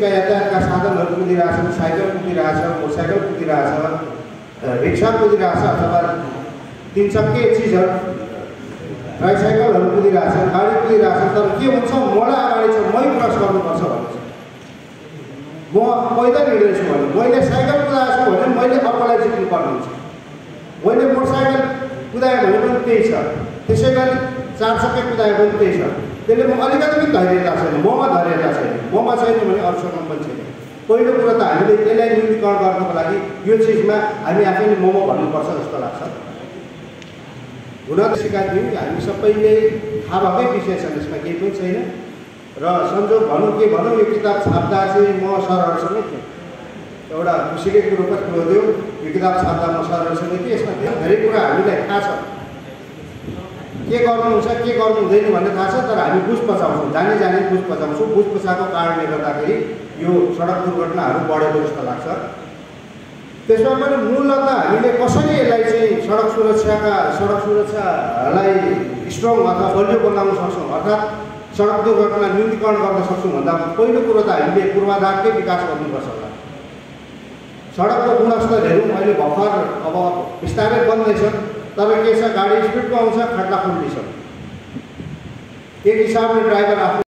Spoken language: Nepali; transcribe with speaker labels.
Speaker 1: यातायातका साधनहरू कुदिरहेछन्, साइकल कुदिरहेछ, मोटरसाइकल कुदिरहेछ, रिक्सा कुदिरहेछ अथवा 3 चक्के चिजहरू ट्राइसाइकलहरू कुदिरहेछन्, गाडी कुदिरहेछन्। तर के हुन्छ, मलाई अगाडि छ मै क्रस गर्नुपर्छ भन्ने छ। म पैदल हिँड्दैछु भने, मैले साइकल कुदाएको छु भने मैले अर्कोलाई जित्नु पर्ने हुन्छ। मैले मोटरसाइकल कुदाएँ भने पनि त्यही छ, त्यसै गरी 4 चक्के कुदाए पनि त्यही छ। त्यसले म अलिकति पनि धैर्यता छैन, ममा धैर्यता छैन, ममा छैन भने अरूसँग पनि छैन। पहिलो कुरो त हामीले यसलाई न्यूनीकरण गर्नको लागि यो चिजमा हामी आफैले मोमो भन्नुपर्छ जस्तो लाग्छ। हुन त सिकाइदिउँ, हामी सबैले थाहा भएकै विषय छन्, यसमा केही पनि छैन। र संजोग भनौँ के भनौँ, यो किताब छाप्दा चाहिँ म सरहरूसँगै थिएँ। एउटा खुसीकै कुरो पनि खोलिदियो, यो किताब छाप्दा म सरहरूसँगै थिएँ। यसमा धेरै कुरा हामीलाई थाहा छ, के गर्नुहुन्छ के गर्नु हुँदैन भन्ने थाहा छ। तर हामी बुझ पचाउँछौँ, जाने बुझ पचाउँछौँ। बुझ पचाएको कारणले गर्दाखेरि यो सडक दुर्घटनाहरू बढेको जस्तो लाग्छ। त्यसमा पनि मूलतः हामीले कसरी यसलाई चाहिँ सडक सुरक्षालाई स्ट्रङ अथवा बलियो बनाउन सक्छौँ, अर्थात् सडक दुर्घटना न्यूनीकरण गर्न सक्छौँ भन्दा पहिलो कुरो त हामीले पूर्वाधारकै विकास गर्नुपर्छ होला। सडकको गुणस्तर हेरौँ, अहिले भर्खर अब बिस्तारै बन्दैछ, तर के छ, गाडी स्पिडमा आउँछ, खड्डा खुल्ली छ। एक हिसाबले ड्राइभर आफ्नो